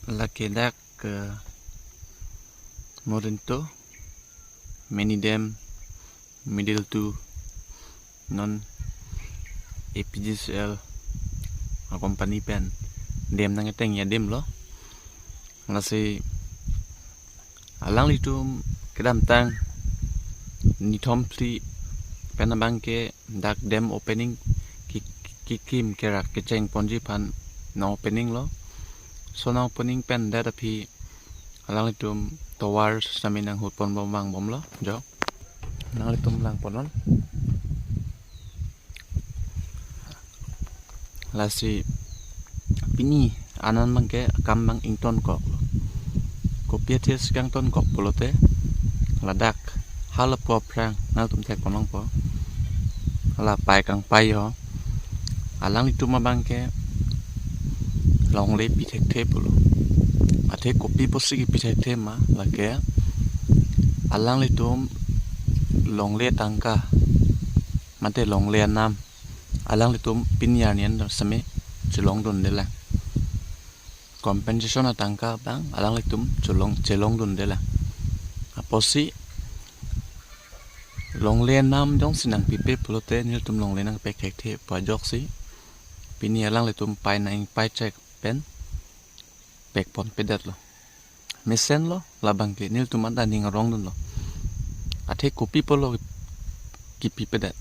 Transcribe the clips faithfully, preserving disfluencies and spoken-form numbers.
Lake dak, eh, Morinto, mini dam, middle two, non A P G C L a company pen dam nangketengji adim lo. Lasi alanglitum kedamtang nithom phli pen abangke dak dam opening ki-, kikim kerak kecheng ponji aphan nang opening lo. So nang opening pen dak aphi alanglitum tovar sami nanghut ponbom vangbom lo jo. Nanglitum lang ponnon. Lasi pini anan abangke akam abang ingtonkok lo. Kopi athe si kangtonkok pulote ladak halapu aphrang nangtum thek ponlongpo. Hala pai kangpai ho. Alanglitum abangke longle pi thekthe pulo. Athe kopi pusi kipi thekthe ma lake alanglitum longle tangka mate longle anam alanglitum pini arni an sami chelongdunde lang. Compensation atangka abang alanglitum chelong, chelongdunde lang. Apotsi longle anam jongsi nangpipe pulote nelitum longle nangpek thekthe pu ajoksi pini alanglitum pai nang ingpai chek pen pek ponpedet lo. Mesen lo labangke, nelitum anta ning arongdun lo. Athe kopi pulo kipipedet.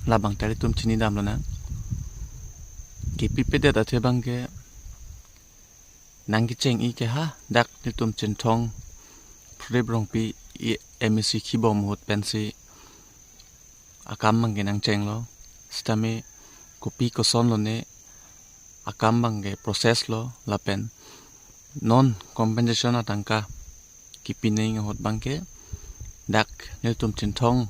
Labang ta nelitum chinidam lonang. Kipipedet athe abangke nangkecheng-i ke ha dak nelitum Chinthong Phurip Rongpi i M A C kibom ahut pensi akam abangke nangcheng lo. Sitame kopi koson lone akam abangke process lo lapen non compensation atangka kipi nang ahut abangke dak nelitum Chinthong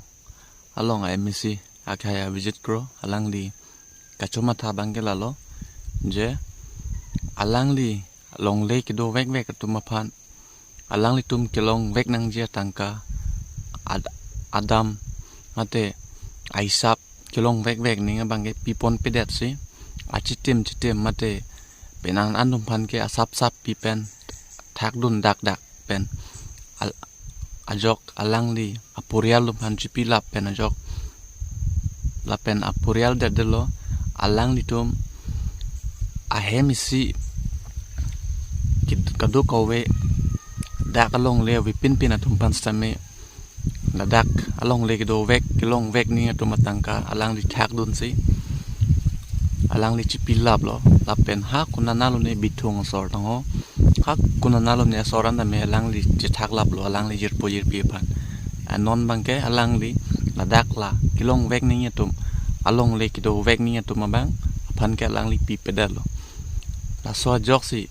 along a M A C akhai a visit kro alangli kachomatha abangke lalo je alangli longle kedo vekvek atum aphan alanglitum kelongvek nangji atangka ad-, adam mate aisap kelongvekvek ning abangke piponpedetsi achitim chitim mate penang anum aphan ke asapsap pipen thakdun dakdak pen al-, ajok alangli aporial atum aphan chipilap pen ajok lapen aporial det detlo alanglitum ahem isi kid-, kadokave dak alongle avepinpin atum aphan sitame ladak alongle kedovek kelongvek ning atum atangka alangli thakdunsi alangli chipilaplo lapen ha konanalone bithung asor tangho ha konanalone asor an tame alangli chethaklaplo alangli jirpo jirpi aphan. Anon abangke alangli ladak la kelongvek ning atum alongle kedovek ning atum abang aphan ke alangli pipedetlo. Laso ajoksi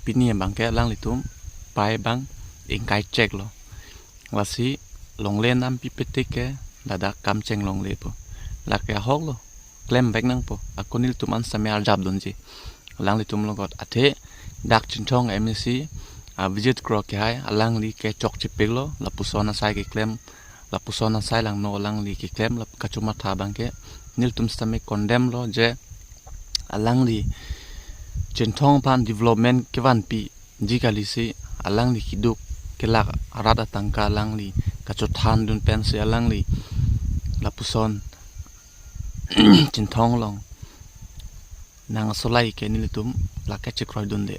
pini abangke alanglitum pai abang ingkai cheklo. Lasi longle nam pipetik ke ladak kam chenglonglepo. Lake ahoklo. Klemvek nangpo. Ako nelitum an sitame arjapdunji. Alanglitum logot athe dak Chinthong M A C a visit kro kehai alangli ke chokchepiklo lapuson asai keklem lapuson asai langno alangli keklem lap kachomatha abangke nelitum sitame condemn lo je alangli Chinthong aphan development kevanpiji kalisi alangli keduk kelak arat atangka alangli kachothandun pensi alangli lapuson Chinthong along nang asolai ke nelitum lake chekroidunde.